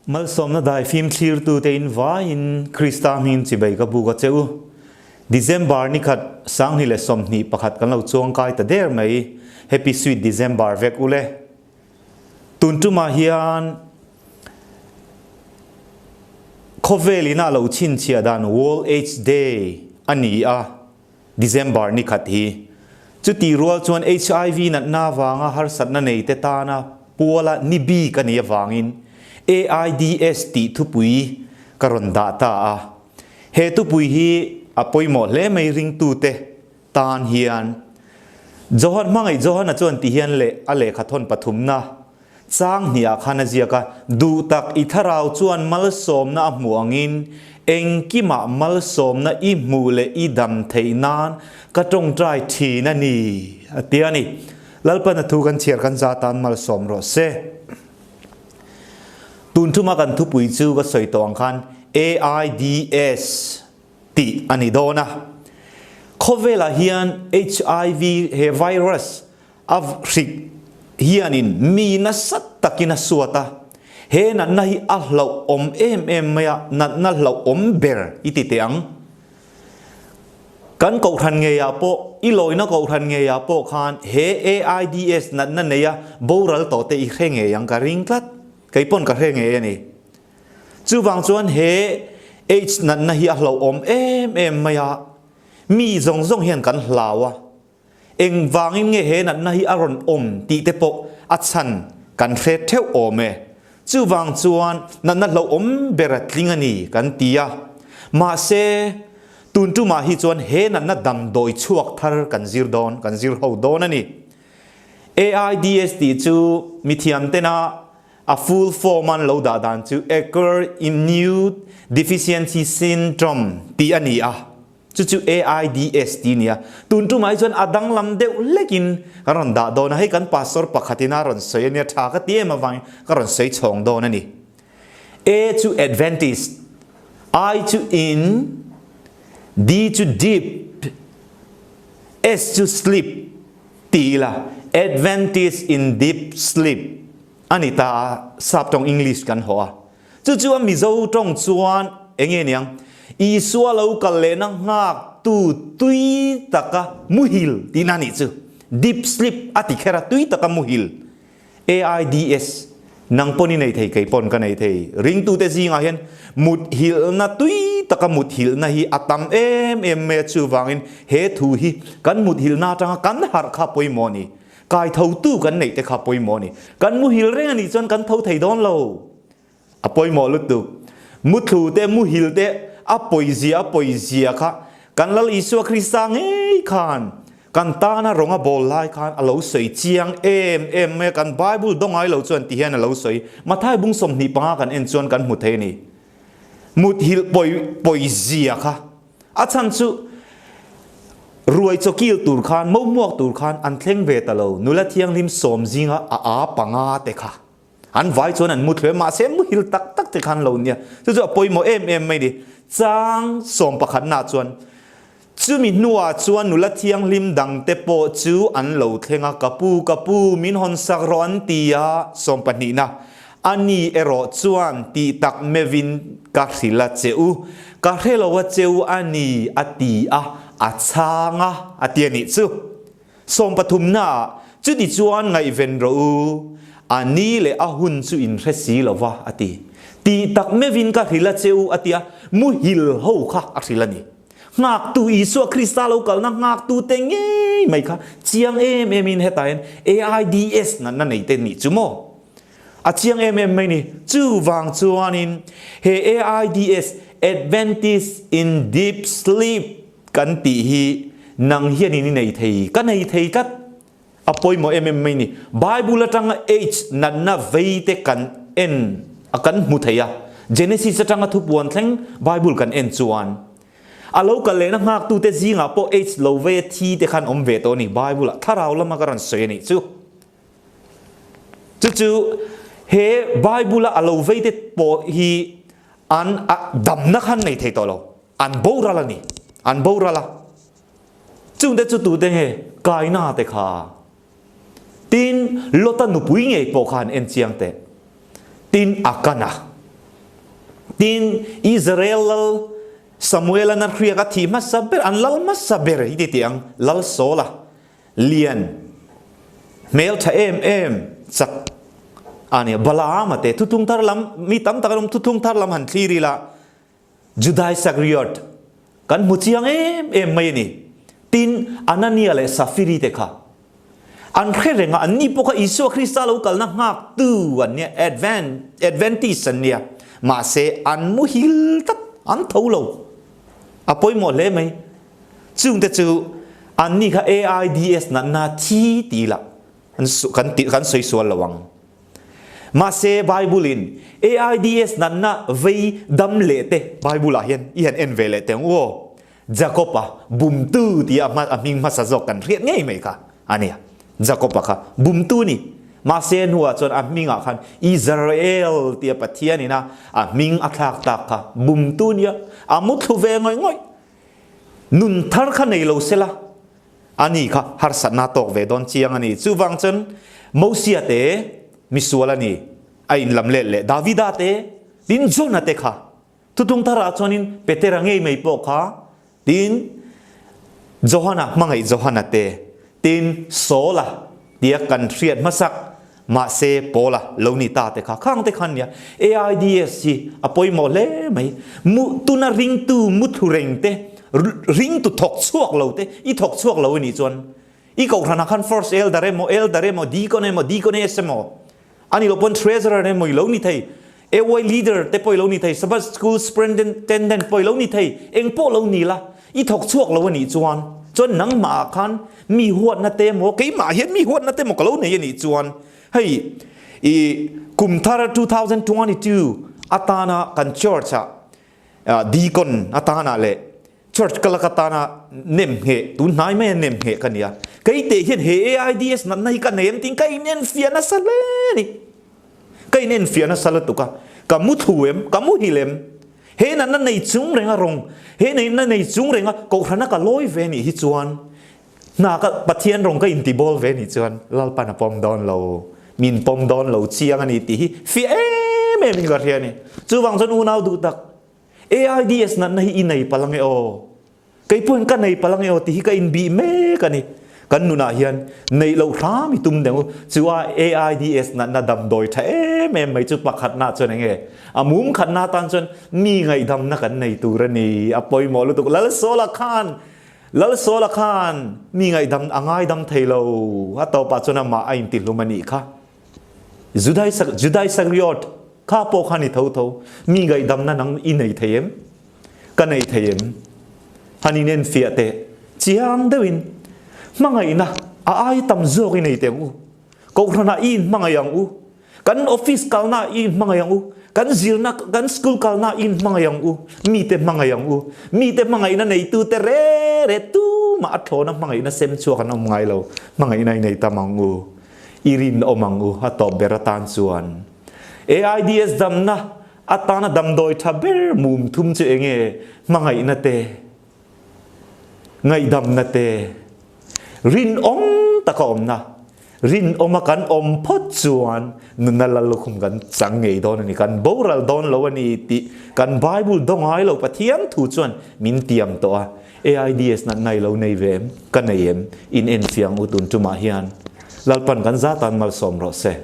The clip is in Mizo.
Malsawmna daifim thlirtute in vaiin Krista hmingin chibai ka buk a che u. December ni khat 2021 kan lo chuangkai ta der mai. Happy Sweet December vek u le. Tun tumah hian khawvel ina lo chhinchhiah dan World AIDS Day a ni a, December ni khat hi. Chutih rual chuan HIV natna avanga harsatna nei te tana puala ni bik a nih avangin AIDS tih thupui ka rawn dah ta a. He thupui hi a pawimawh hle mai ringtute tan hian. Johan hmangaih Johana chuan ti hian leh a lehkha thawn pathumna Chang hniah khan a ziak a, Duhtak i thlarau chuan malsawmna a hmuh angin engkimah malsawmna i hmuh leh i dam theih nan ka tawngtai thin a ni, a ti a ni. Lalpan a thu kan chhiar kan za tan malsawm rawh se. Tun thuma kan thupui chu ka sawi tawh ang khan AIDS tih a ni dawn a. Khawvelah hian HIV he virus A hrik hianin mi nasa takin a suat a, he natna hi a hlauhawm em em mai a, natna hlauhawm ber i ti teh ang. Kan kohhran ngeiah pawh, i lawina kohhran ngeiah pawh khan he AIDS natna neia boral tawh te i hre ngei ang ka ring tlat, kei pawn ka hre ngei a ni. Chuvang chuan he AIDS natna hi a hlauhawm em em mai a, mi zawng zawng hian kan hlau a. Engvangin nge he natna hi a rawn awm tih te pawh a chhan kan hre theuh awm e. Chuvang chuan natna hlauhawm ber a tling a ni kan ti a. Mahse, tun tumah hi chuan he natna damdawi chhuak thar kan zir dawn, kan zir ho dawn a ni. AIDS tih chu mithiam tena a full form an lo dah dan chu Acquired Immune Deficiency Syndrome tih a ni a. Chu chu AIDS ti nia. Tun tumah hi chuan a danglam deuh hlekin ka rawn dah dawn a, hei kan pastor pakhatin a rawn sawi a nia, tha ka ti em avangin ka rawn sawi chhawng dawn a ni. A chu Adventist, I chu in, D chu deep, S chu sleep ti ila, Adventist in deep sleep a ni ta a, sap tawng English kan hawh a. Chu chu a Mizo tawng chuan enge niang? Isua lo kal lehna nghak tu tui taka muhil tihna nih chu. Deep sleep a ti kher a, tui taka muhil. AIDS, Nang pawn i nei thei, kei pawn ka nei thei. Ringtute zingah hian muthilhna tui taka muthilhna hi a tam em em mai a, chuvangin he thu hi kan muthilhna atanga kan harh kha pawimawh a ni. Kai thotu kan neih te kha pawimawh a ni. Kan muhil reng a nih chuan kan tho thei dawn lo. A pawimawh lutuk. Muthlu te, muhil te a pawizia a pawizia kha kan Lal Isua Krista ngei khan kan tana rawng a bawl lai khan a lo sawi chiang em em mai a, kan Bible dawngai lo chuan ti hian a lo sawi. Mathai bung 25 kan en chuan kan hmu thei a ni. Muthilh pawi pawizia kha. A chhan chu ruai chawkil tur khan, momuak tur khan an thleng ve ta lo. Nula thianghlim sawm zinga a a panga te kha an vai chuan an mu thluai a, mahse muhil tak tak te khan lo nia. Chu chu a pawimawh em em mai ni. Chang sawm pakhatnaah chuan chumi hnuah chuan nula thianghlim dang te pawh chu an lo thleng a, ka pu, ka pu, min hawn sak rawh an ti a, sawm pahnihna. A ni erawh chuan tih tak meuhin ka hrilh a che u, ka hre lo a che u a ni, a ti a, a chhang a, a ti a nih chu. Sawmpathumnaah, Chuti chuan ngaihven rawh u, a ni leh a hun chu in hre si lo va, a ti. Tih tak meuhin ka hrilh a che u, a ti a, muhil ho kha a hrilh a ni. Nghaktu Isua Krista lo kalna nghaktute ngei mai kha chiang em emin hetah hian AIDS natna neite nih chu maw? A chiang em em mai ni. Chuvang chuanin he AIDS, Adventist in Deep Sleep, kan tih hi nang hianin i nei thei, ka nei thei tlat. A pawimawh em em mai ni. Bible atanga AIDS natna vei te kan en a kan hmu thei a. Genesis atanga thupuan thleng Bible kan en chuan a lo kal lehna nghaktute zingah pawh AIDS lo vei a thi te khan awm ve tawh a ni. Bible ah thlarau lama ka rawn sawi a nih chu. Chu chu he Bible a a lo vei te pawh hi an a damna khan nei thei tawh lo. An boral a ni. An boral a. Chungte chu tute nge Kaina te kha? Tin, Lota nupui ngei pawh kha an en chiang teh. Tin, Akana. Tin, Israel lal Samuela na hriak a thih hmasa ber, an lal hmasa ber hi ti tih ang, Lal Saula lian hmel tha em em chak a nia. Balaama te thuthung thar lam, mi tam tak an awm, thuthung thar lam han thlir ila, Juda Isakriot kan hmu chiang em em mai a ni. Tin, Anania leh Safiri te kha an hre reng a, anni pawh kha Isua Krista lo kalna nghaktu an nia, Advent, Adventist an nia. Mahse, an muhil tlat, an tho lo. A pawimawh hle mai. Chungte chu anni kha AIDS natna thi ti lah kan ti kan sawi sual lo ang. Mahse Bible in AIDS natna vei dam leh te Bible ah hian i han en ve leh teh ang u aw. Jakob-a bumtu tia a hming hmasa zawk kan hriat ngei mai kha a nia. Jakob-a kha bumtu a ni. Mahse hnuah chuan a hmingah khan Israel tia Pathian ina a hming a thlak tak kha bumtu a nia. A muthlu ve ngawih ngawih. Nun thar kha nei lo sela a ni kha harsatna tawk ve dawn chiang a ni. Chuvang chuan Mosia te misual a ni, a inlam let leh Davida te, tin Jona te kha Thutlung tharah chuanin Petera ngei mai pawh kha tin Johana hmangaih Johana te, tin Saula tia kan hriat hmasak mahse Paula lo ni ta te kha khang te khan nia AIDS hi a pawimawh hle mai. Mu tuna ringtu muthlu reng te, ringtu thawk chhuak lo te, i thawk chhuak lo anih chuan i kohhranah khan first elder emaw, elder emaw, deacon emaw, deaconess emaw, A nih loh pawn treasurer emaw i lo ni thei, AY leader te pawh i lo ni thei, Sabbath school superintendent pawh i lo ni thei, eng pawh lo ni la, i thawk chhuak lo a nih chuan, chuan nangmah ah khan mi huatna te emaw, keimah hian mi huatna te emaw ka lo nei a nih chuan, hei i kum thar 2022 atana kan church ah deacon atana leh Church ka laka tana nem ngheh, tun hnai maia nem ngheh ka nia. Kei teh hian he AIDS natna hi ka nei em tiin ka inenfiah nasa hle a ni. Ka inenfiah nasa lutuk a, ka mu thlu em, ka muhil em? He natna nei chung renga rawng, he natna nei chung renga kohhrana ka lawi ve nih hi chuan hna ka Pathian rawng ka intibawl ve nih chuan Lalpan a pawm dawn lo, min pawm dawn lo chiang a ni tih hi fiah em em in ka hria a ni. Chuvang chuan unau duh tak, AIDS natna hi i nei palh ange aw? Kei pawhin ka nei palh ange aw tih hi ka inbih mek a ni. Kan nunah hian neih loh hram i tum deuh u. Chu a AIDS natna damdawi tha em em mai chu pakhatna chuan enge? A mum khatna atan chuan mi ngaihdamna kan nei tur a ni. A pawimawh lutuk. Lalsawla khan Lalsawla khan mi ngaihdam a ngaidam thei lo. A tawpah chuan amah a intihlum a nih kha. Juda Isakriot kha pawh kha ni tho tho, mi ngaihdamna nang i nei thei em? Ka nei thei em? Han in enfiah teh, chiang deuhin hmangaihna a ai tam zawk i nei teh ang u. Kohhranah i inhmangaih ang u, kan office kalnaah i inhmangaih ang u, kan zirna, kan school kalnaah i inhmangaih ang u, mite hmangaih ang u. Mite hmangaihna neitute re re tumah a thlawna hmangaihna sem chhuak an awm ngai lo, hmangaihna i nei tam ang u. I rinawm ang u, a tawp ber atan chuan. AIDS damna atana damdawi tha ber mum thum chu enge? Hmangaihna te, ngaihdamna te, rinawm taka awmna. Rinawma kan awm phawt chuan nunna lal lukhum kan chang ngei dawn a ni, kan boral dawn lo a ni tih kan Bible daw ngai lo Pathian thu chuan min tiam tawh a. AIDS natna i lo nei ve em? Ka nei em? In enfiah ang u tun tumah hian. Lalpan kan zatan malsawm rawh se.